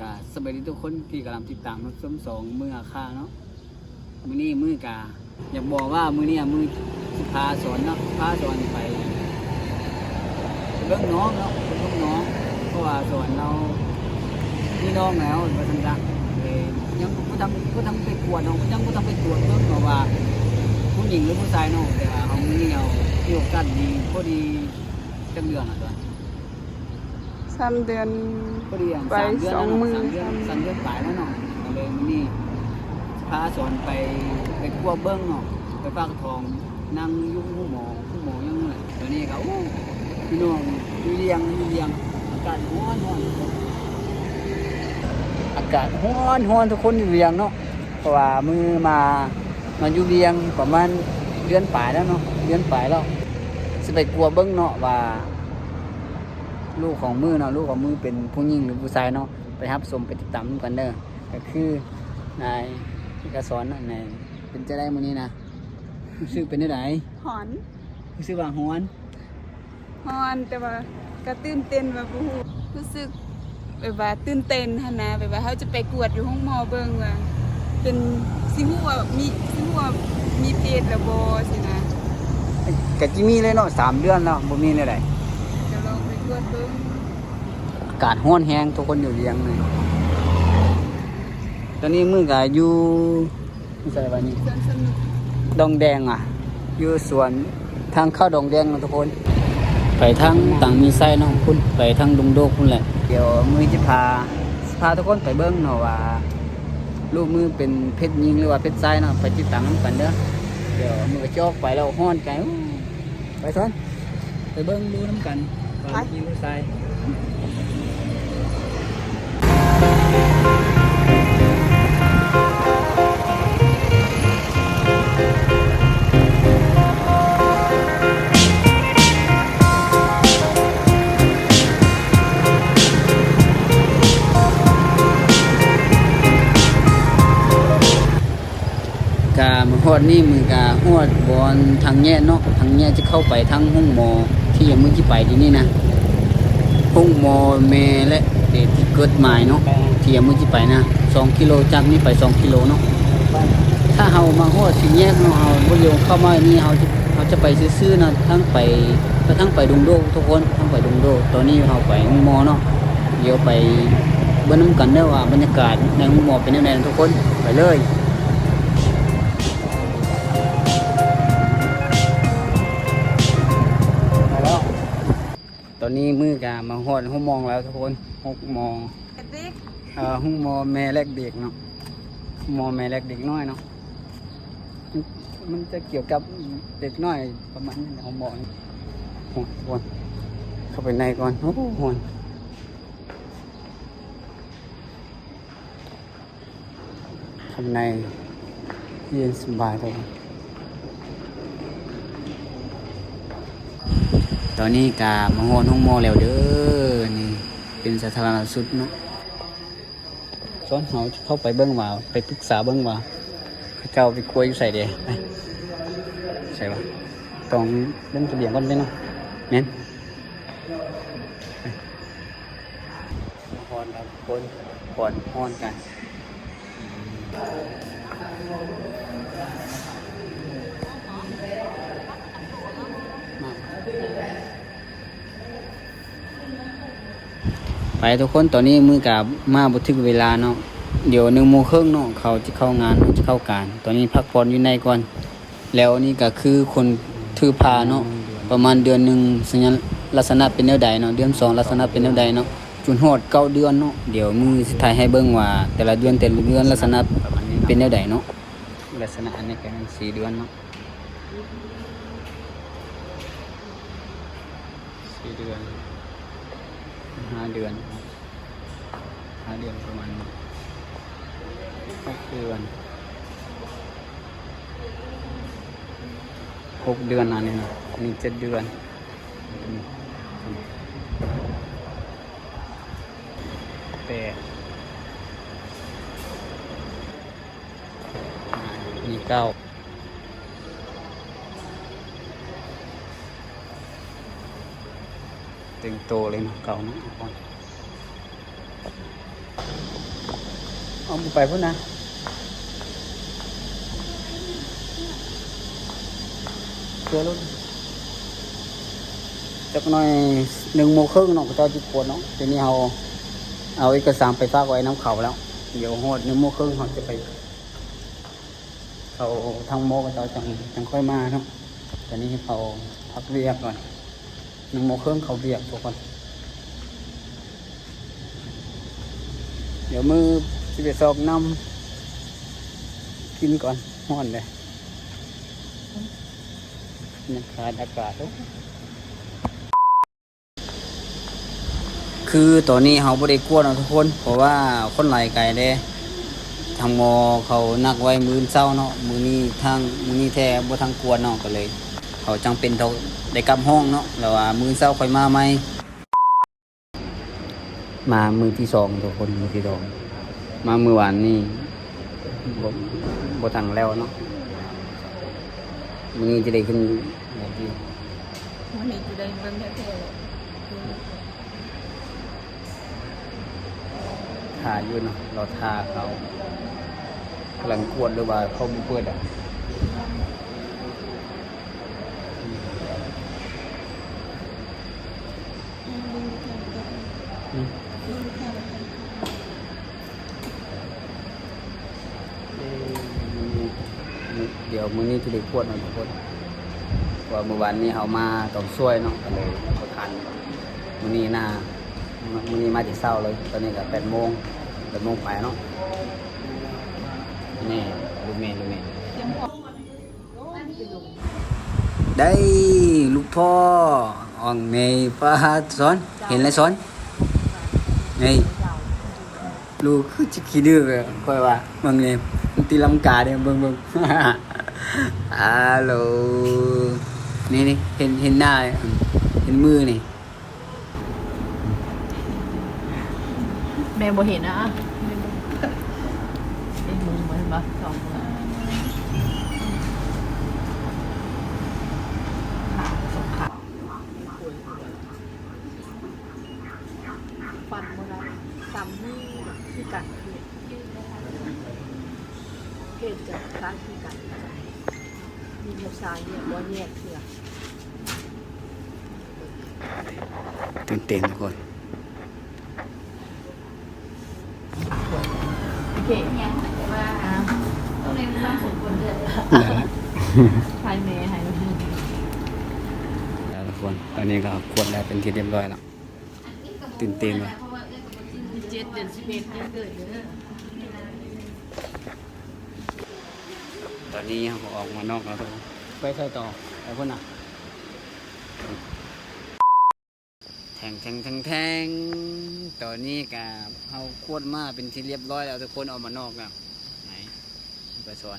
ກະສະບາຍດີທຸກຄົນທີ່ກຳລັງຕິດຕາມຮັບຊົມຊ່ອງມືອາຄາເນາະ. ມື້ນີ້ມືກະຢາກບອກວ່າມື້ນີ້ມືຊິພາສອນເນາະ ພາສອນໄປເບິ່ງໜອງເນາະ ໄປເບິ່ງໜອງ ເພາະວ່າສອນລາວມີໜອງແລ້ວວ່າຊັ້ນຊະ. ເອີ ຍັງບໍ່ທັນ ບໍ່ທັນໄປກວດເນາະ ຍັງບໍ່ທັນໄປກວດເບິ່ງເນາະວ່າຜູ້ຍິງຫຼືຜູ້ຊາຍເນາະ. ແຕ່ວ່າເຮົາມື້ນີ້ເຮົາມີໂອກາດດີ ພໍດີ ຈັກເດືອນລະຕົວະ? ສາມເດືອນ ພໍດີອັນ ໄປ ສາມເດືອນແລ້ວເນາະ ສາມເດືອນ ສາມເດືອນປາຍແລ້ວເນາະ. ກໍເລີຍມື້ນີ້ພາສອນໄປ ໄປກວດເບິ່ງເນາະ ໄປຝາກທ້ອງ ນັ່ງຢູ່ໂຮງໝໍ ໂຮງໝໍຫຍັງນັ້ນແຫຼະ. ຕອນນີ້ກໍ ໂອ້ ພີ່ນ້ອງ ຢູ່ວຽງ ຢູ່ວຽງ ອາກາດຮ້ອນໆ ອາກາດຮ້ອນໆ ທຸກຄົນ ຢູ່ວຽງເນາະ. ເພາະວ່າມື້ມາ ມາຢູ່ວຽງປະມານເດືອນປາຍແລ້ວເນາະ ເດືອນປາຍແລ້ວ. ຊິໄປກວດເບິ່ງເນາະວ່າ ລູກຂອງມືເນາະ ລູກຂອງມືເປັນຜູ້ຍິງຫຼືຜູ້ຊາຍເນາະ. ໄປຮັບຊົມ ໄປຕິດຕາມນຳກັນເດີ. ກໍຄືນາຍເອກະສອນເນາະ ນາຍ ເປັນຈັ່ງໃດມື້ນີ້ນະ? ຮູ້ສຶກເປັນແນວໃດ? ຮ້ອນ ຮູ້ສຶກວ່າຮ້ອນ? ຮ້ອນ ແຕ່ວ່າກໍຕື່ນເຕັ້ນວ່າບໍ່ຮູ້ ຮູ້ສຶກແບບວ່າຕື່ນເຕັ້ນຫັ້ນນະ ແບບວ່າເຮົາຈະໄປກວດຢູ່ໂຮງໝໍເບິ່ງວ່າເປັນ ຊິຮູ້ວ່າມີ ຊິຮູ້ວ່າມີເພດແລ້ວບໍ່ຊີ້ນະ. ກະຊິມີເລີຍເນາະ ສາມເດືອນແລ້ວ ບໍ່ມີແນວໃດ ຈະລອງໄປກວດເບິ່ງ. ອາກາດຮ້ອນແຮງທຸກຄົນ ຢູ່ວຽງນີ້. ຕອນນີ້ມືກະຢູ່ ຢູ່ໃສວະນີ້? ດອງແດງອະ ຢູ່ສວນທາງເຂົ້າດອງແດງເນາະທຸກຄົນ ໄປທາງຕັງມີໄຊເນາະ ພຸ້ນ ໄປທາງດົງໂດກພຸ້ນແຫຼະ. ດຽວມື້ນີ້ຈະພາ ຊິພາທຸກຄົນໄປເບິ່ງເນາະວ່າ ລູກມືເປັນເພດຍິງ ຫຼືວ່າເພດຊາຍເນາະ. ໄປຕິດຕາມນຳກັນເດີ. ດຽວມື້ນີ້ຈະອອກໄປແລ້ວ ຮ້ອນໄກ. ໄປຊອນ ໄປເບິ່ງດູນຳກັນວ່າ ໄປ ມີຜູ້ຊາຍ. ກະມາຮອດນີ້ ມື້ກະຮອດບ່ອນທາງແຍກເນາະ ທາງແຍກຈະເຂົ້າໄປທາງໂຮງໝໍທີ່ມື້ກີ້ໄປດຽວນີ້ນະ ໂຮງໝໍແມ່ແລະເດັກທີ່ເກີດໃໝ່ເນາະ ທີ່ມື້ກີ້ໄປນະ ສອງກິໂລ ຈາກນີ້ໄປສອງກິໂລເນາະ. ຖ້າເຮົາມາຮອດສີ່ແຍກເນາະ ເຮົາບໍ່ລ້ຽວເຂົ້າມານີ້ ເຮົາຈະ ເຮົາຈະໄປຊື່ໆນະ ທາງໄປ ໄປທາງໄປດົງໂດກທຸກຄົນ ທາງໄປດົງໂດກ. ຕອນນີ້ເຮົາໄປໂຮງໝໍເນາະ ດຽວໄປເບິ່ງນຳກັນເດີວ່າບັນຍາກາດໃນໂຮງໝໍເປັນແນວໃດທຸກຄົນ. ໄປເລີຍ. ຕອນນີ້ມື້ກະມາຮອດຫົກໂມງແລ້ວທຸກຄົນ ຫົກໂມງ. ເດັກ ເອີ ໂຮງໝໍແມ່ແລະເດັກເນາະ ໂຮງໝໍແມ່ແລະເດັກນ້ອຍເນາະ. ມັນ ມັນຈະກ່ຽວກັບເດັກນ້ອຍປະມານນີ້ ໂຮງໝໍນີ້. ໂອ້ ຮ້ອນ ເຂົ້າໄປໃນກ່ອນ. ໂອ້ ຮ້ອນ. ຂ້າງໃນເຢັນສະບາຍເລີຍ. ຕອນນີ້ກະມາຮອດໂຮງໝໍແລ້ວເດີ. ນີ້ເປັນສາທາລະນະສຸດເນາະ. ສ່ວນເຮົາຈະເຂົ້າໄປເບິ່ງວ່າ ໄປປຶກສາເບິ່ງວ່າ ເຂົາເຈົ້າໄປກົວຢູ່ໃສເດ. ໄປ ໃສວະ? ຕ້ອງເບິ່ງທະບຽນກ່ອນເດເນາະ. ແມ່ນ. ໄປ. ຮ້ອນແລ້ວທຸກຄົນ ຮ້ອນ ຮ້ອນກັນ ໄປທຸກຄົນ. ຕອນນີ້ມື້ກະມາບໍ່ຖືກເວລາເນາະ ດຽວໜຶ່ງໂມງເຄິ່ງເນາະ ເຂົາຈະເຂົ້າງານ ເຂົາຈະເຂົ້າການ. ຕອນນີ້ພັກຜ່ອນຢູ່ໃນກ່ອນ. ແລ້ວນີ້ກະຄືຄົນຖືພາເນາະ ປະມານເດືອນໜຶ່ງ ສັນຍານລັກສະນະເປັນແນວໃດເນາະ ເດືອນສອງລັກສະນະເປັນແນວໃດເນາະ ຈົນຮອດເກົ້າເດືອນເນາະ. ດຽວມື້ຊິຖ່າຍໃຫ້ເບິ່ງວ່າແຕ່ລະເດືອນ ແຕ່ລະເດືອນລັກສະນະເປັນແນວໃດເນາະ. ລັກສະນະອັນນີ້ກະແມ່ນສີ່ເດືອນເນາະ ສີ່ເດືອນ ຫ້າເດືອນ. ຫ້າເດືອນປະມານນີ້ ຫົກເດືອນ ຫົກເດືອນອັນນີ້ນະ ອັນນີ້ເຈັດເດືອນ ແປດ ອັນນີ້ເກົ້າ. ເຕັມໂຕເລີຍເນາະ ເກົ້າເນາະ. ເອົາ ບໍ່ໄປພຸ້ນນະ ເຊື່ອລົດ. ຈັກໜ້ອຍໜຶ່ງໂມງເຄິ່ງເນາະ ເຂົາເຈົ້າຊິກວດເນາະ. ດຽວນີ້ເຮົາເອົາເອກະສານໄປຝາກໄວ້ນຳເຂົາແລ້ວ. ດຽວຮອດໜຶ່ງໂມງເຄິ່ງເຮົາຈະໄປ ເຂົາທາງໝໍເຂົາເຈົ້າ ຈັ່ງ ຈັ່ງຄ່ອຍມາເນາະ. ຕອນນີ້ເຂົາພັກວຽກກ່ອນ ໜຶ່ງໂມງເຄິ່ງເຂົາວຽກທຸກຄົນ. ດຽວມື້ຊິໄປຊອກນ້ຳກິນກ່ອນ ຮ້ອນເດ້. ບັນຍາກາດອາກາດ ໂອ້ ຄືຕອນນີ້ເຮົາບໍ່ໄດ້ກວດເນາະທຸກຄົນ ເພາະວ່າຄົນຫຼາຍໄກເດ້. ທາງໝໍເຂົານັດໄວ້ມື້ອື່ນເຊົ້າເນາະ ມື້ນີ້ທາງ ມື້ນີ້ແທ້ບໍ່ທັນກວດເນາະ ກໍເລີຍເຂົາຈຳເປັນຕ້ອງໄດ້ກັບຫ້ອງເນາະ ແລ້ວວ່າມື້ອື່ນເຊົ້າຄ່ອຍມາໃໝ່. ມາມື້ທີສອງທຸກຄົນ ມື້ທີສອງ ມາມື້ວານນີ້ ບໍ່ ບໍ່ທັນແລ້ວເນາະ. ມື້ນີ້ຈະໄດ້ຂຶ້ນ ມື້ນີ້ຈະໄດ້ເບິ່ງແທ້ໆ ຖ້າຢູ່ເນາະ ລໍຖ້າເຂົາກຳລັງກວດ ຫຼືວ່າເຂົາບໍ່ເປີດອະ. ດຽວມື້ນີ້ຈະໄດ້ກວດເນາະທຸກຄົນ ເພາະວ່າມື້ວານນີ້ເຮົາມາຕອນຊ່ວຍເນາະ ກໍເລີຍບໍ່ທັນ. ມື້ນີ້ໜ້າ ມື້ນີ້ມາແຕ່ເຊົ້າເລີຍ ຕອນນີ້ກໍແປດໂມງ ແປດໂມງປາຍເນາະ. ນີ້ ລູກແມ່ ລູກແມ່ ໄດ້ລູກພໍ່ອອງເມຍປາດສອນ ເຫັນແລ້ວສອນ ນີ້ ລູກຄືຊິຂີ້ດື້ແບບຂ້ອຍວ່າ ເບິ່ງນີ້ ມັນຕີລັງກາເດ້ ເບິ່ງ ເບິ່ງ ອາໂຫຼ ນີ້ ນີ້ ເຫັນ ເຫັນໜ້າ ເຫັນມືນີ້. ແມ່ບໍ່ເຫັນນະ ເຫັນມືບໍ່ ເຫັນບໍ່ ສອງມື ຂາ ສອງຂາ ຟັນບໍ່ໄດ້ ສາມມືຄືກັນ ເຫັນຈາກຊ້າຍຄືກັນ ມີແນວຊ້າຍແຍກ ບໍ່ແຍກເທື່ອ. ຕື່ນເຕັ້ນທຸກຄົນ ໂອເຄ ຍັງ ແຕ່ວ່າ ອ່າ ຕ້ອງເລັ່ງຟັງສົມຄວນເດີ ໄດ້ລະ ຖ່າຍແມ່ໃຫ້ ແລ້ວທຸກຄົນ ຕອນນີ້ກໍກວດແລ້ວເປັນທີ່ຮຽບຮ້ອຍແລ້ວ ຕື່ນເຕັ້ນວ່າ ເຈັດເດືອນສິບເອັດຍັງເກີດເດີ. ຕອນນີ້ເຮົາກໍອອກມານອກແລ້ວທຸກຄົນ ໄປໃສຕໍ່ ໄປພຸ້ນນະ. ແທງ ແທງ ແທງ ແທງ ຕອນນີ້ກະເຮົາກວດມາເປັນທີ່ຮຽບຮ້ອຍແລ້ວທຸກຄົນ ອອກມານອກແລ້ວ ໄປສອນ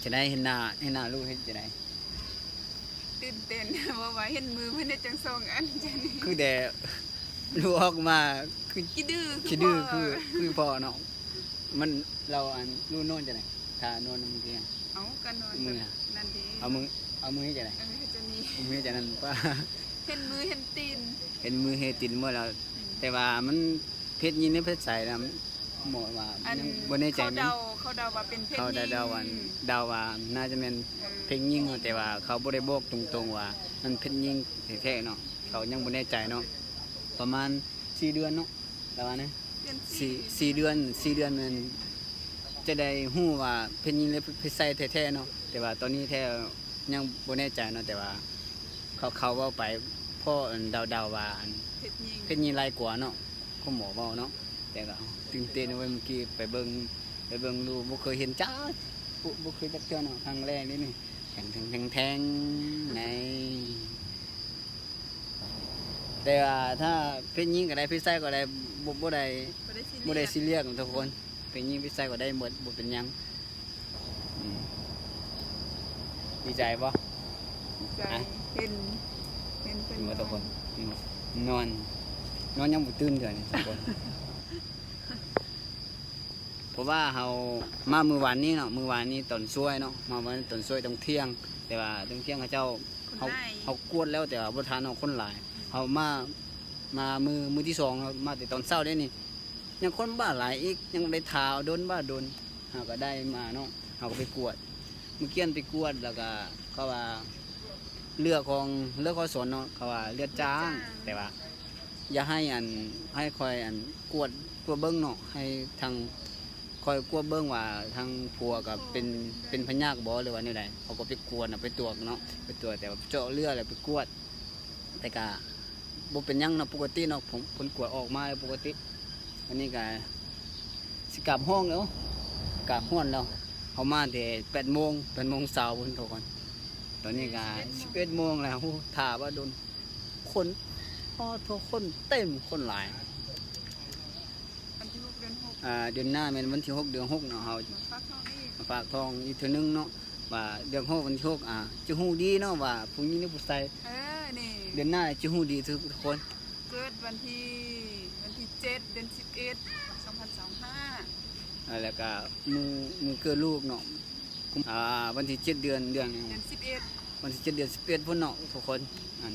ຈະໄດ້ເຫັນໜ້າ ເຫັນໜ້າລູກເຮັດຈັ່ງໃດ? ຕື່ນເຕັ້ນ ເພາະວ່າເຫັນມືເພິ່ນເຮັດຈັ່ງສອງອັນຈັ່ງນີ້ ຄືແຕ່ລູກອອກມາຄືຂີ້ດື້ ຂີ້ດື້ ຄື ຄືພໍ່ເນາະ. ມັນ ລາວ ອັນ ລູກນອນຈັ່ງໃດ? ຖ້ານອນມັນຄືຫຍັງ? ເອົາ ກໍນອນ ມື ແບບນັ້ນເດ້ ເອົາມື ເອົາມືເຮັດຈັ່ງໃດ? ເອີ ເຮັດຈັ່ງນີ້ ເອົາມືເຮັດຈັ່ງນັ້ນ ປະ ເຫັນມືເຫັນຕີນ ເຫັນມືເຫັນຕີນໝົດແລ້ວ ອືມ ແຕ່ວ່າມັນເພດຍິງ ຫຼືເພດຊາຍນະ ໝໍວ່າ ອັນ ຍັງບໍ່ແນ່ໃຈ ເຂົາເດົາ ເຂົາເດົາວ່າເປັນເພດຍິງ ເຂົາເດົາວ່າ ເດົາວ່າໜ້າຈະແມ່ນ ເອີ ເພດຍິງ ແຕ່ວ່າເຂົາບໍ່ໄດ້ບອກຕົງໆວ່າມັນເພດຍິງແທ້ໆເນາະ ເຂົາຍັງບໍ່ແນ່ໃຈເນາະ ປະມານສີ່ເດືອນເນາະ ລາວວ່ານະ ເດືອນສີ່ ສີ່ເດືອນ ສີ່ເດືອນແມ່ນຈະໄດ້ຮູ້ວ່າເພດຍິງ ຫຼືເພດຊາຍແທ້ໆເນາະ ແຕ່ວ່າຕອນນີ້ແທ້ຍັງບໍ່ແນ່ໃຈເນາະ ແຕ່ວ່າເຂົາ ເຂົາເວົ້າໄປ ພໍເດົາໆວ່າ ອັນ ເພດຍິງ ເພດຍິງຫຼາຍກວ່າເນາະ ຄຸນໝໍເວົ້າເນາະ ແຕ່ກໍຕື່ນເຕັ້ນເວີຍ ມື້ກີ້ໄປເບິ່ງ ໄປເບິ່ງຢູ່ ບໍ່ເຄີຍເຫັນຈັກ ບໍ່ ບໍ່ເຄີຍຈັກເທື່ອເນາະ ຄັ້ງແລກເດ້ນີ້ ແທງ ແທງ ແທງ ແທງ ໃນ ແຕ່ວ່າຖ້າເພດຍິງກໍໄດ້ ເພດຊາຍກໍໄດ້ ບໍ່ ບໍ່ໄດ້ ບໍ່ໄດ້ຊີຣຽສທຸກຄົນ ເພດຍິງເພດຊາຍກໍໄດ້ໝົດ ບໍ່ເປັນຫຍັງ ອືມ ດີໃຈບໍ່? ດີໃຈ ຮະ? ເຫັນ ເຫັນເພິ່ນ ເຫັນບໍ່ທຸກຄົນ? ເຫັນບໍ່? ນອນ ນອນຍັງບໍ່ຕື່ນເທື່ອນີ້ທຸກຄົນ ເພາະວ່າເຮົາມາມື້ວານນີ້ເນາະ ມື້ວານນີ້ຕອນຊ່ວຍເນາະ ມາວັນຕອນຊ່ວຍຕອນທ່ຽງ ແຕ່ວ່າຕອນທ່ຽງເຂົາເຈົ້າ ເຮົາ ເຮົາກວດແລ້ວ ແຕ່ວ່າບໍ່ທັນເນາະ ຄົນຫຼາຍ ເຮົາມາ ມາມື້ ມື້ທີສອງ ເຮົາມາແຕ່ຕອນເຊົ້າເດ້ນີ້ ຍັງຄົນບ້າຫຼາຍອີກ ຍັງໄດ້ຖ້າດົນບ້າດົນ ເຮົາກໍໄດ້ມາເນາະ ເຮົາກໍໄປກວດ ມື້ກີ້ໄປກວດ ແລ້ວກໍເຂົາວ່າເລືອດຂອງ ເລືອດຄອນສວນເນາະ ເຂົາວ່າເລືອດຈາງ ເລືອດຈາງ ແຕ່ວ່າ ຢາກໃຫ້ອັນ ໃຫ້ຂ້ອຍອັນກວດ ກວດເບິ່ງເນາະ ໃຫ້ທາງຂ້ອຍກວດເບິ່ງວ່າທາງຜົວກໍເປັນ ເປັນພະຍາດບໍ່ ຫຼືວ່າແນວໃດ ເຂົາກໍໄປກວດເນາະ ໄປກວດເນາະ ໄປກວດ ແຕ່ວ່າເຈາະເລືອດແລ້ວໄປກວດ ແຕ່ກະບໍ່ເປັນຫຍັງເນາະ ປົກກະຕິເນາະ ຜົນ ຜົນກວດອອກມາແລ້ວປົກກະຕິ. ອັນນີ້ກະຊິກັບຫ້ອງແລ້ວ ອາກາດຮ້ອນແລ້ວ ເຮົາມາແຕ່ແປດໂມງ ແປດໂມງຊາວພຸ້ນທຸກຄົນ ຕອນນີ້ກະສິບເອັດໂມງແລ້ວ ໂອ້ ຖ້າວ່າດົນ ຄົນ ໂອ້ໂທ້ ຄົນເຕັມ ຄົນຫຼາຍ. ວັນທີຫົກເດືອນຫົກ ອ່າ ເດືອນໜ້າແມ່ນວັນທີຫົກເດືອນຫົກເນາະ ເຮົາມາຝາກທ້ອງອີກ ມາຝາກທ້ອງອີກເທື່ອໜຶ່ງເນາະ ວ່າເດືອນຫົກ ວັນທີຫົກ ອ່າ ຈະຮູ້ດີເນາະວ່າຜູ້ຍິງຫຼືຜູ້ຊາຍ ເອີ ນີ້ ເດືອນໜ້າຈະຮູ້ດີທຸກຄົນ. ເກີດວັນທີ ວັນທີເຈັດ ເດືອນສິບເອັດ ສອງພັນຊາວຫ້າ ອ່າ ແລ້ວກະມື້ ມື້ເກີດລູກເນາະ ອ່າ ວັນທີເຈັດ ເດືອນ ເດືອນຫຍັງ ເດືອນສິບເອັດ ວັນທີເຈັດ ເດືອນສິບເອັດພຸ້ນເນາະທຸກຄົນ ອັນ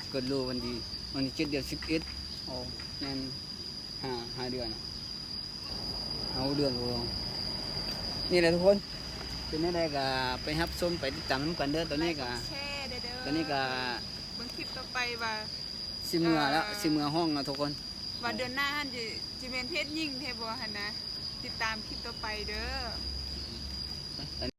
ເກີດລູກວັນທີ ວັນທີເຈັດ ເດືອນສິບເອັດ ໂອ້ ແມ່ນ ຫ້າ ຫ້າເດືອນ ເອົາເລື່ອງ ນີ້ແຫຼະທຸກຄົນ ເປັນແນວໃດກໍໄປຮັບຊົມ ໄປຕິດຕາມນຳກັນເດີ. ຕອນນີ້ກໍ ຕອນນີ້ກໍເບິ່ງຄລິບຕໍ່ໄປວ່າ ຊິເມືອແລ້ວ ເອີ ຊິເມືອຫ້ອງແລ້ວທຸກຄົນ ວ່າເດືອນໜ້າຫັ້ນ ຊິ ຊິແມ່ນເພດຍິງແທ້ບໍ່ຫັ້ນນະ ຕິດຕາມຄລິບຕໍ່ໄປເດີ.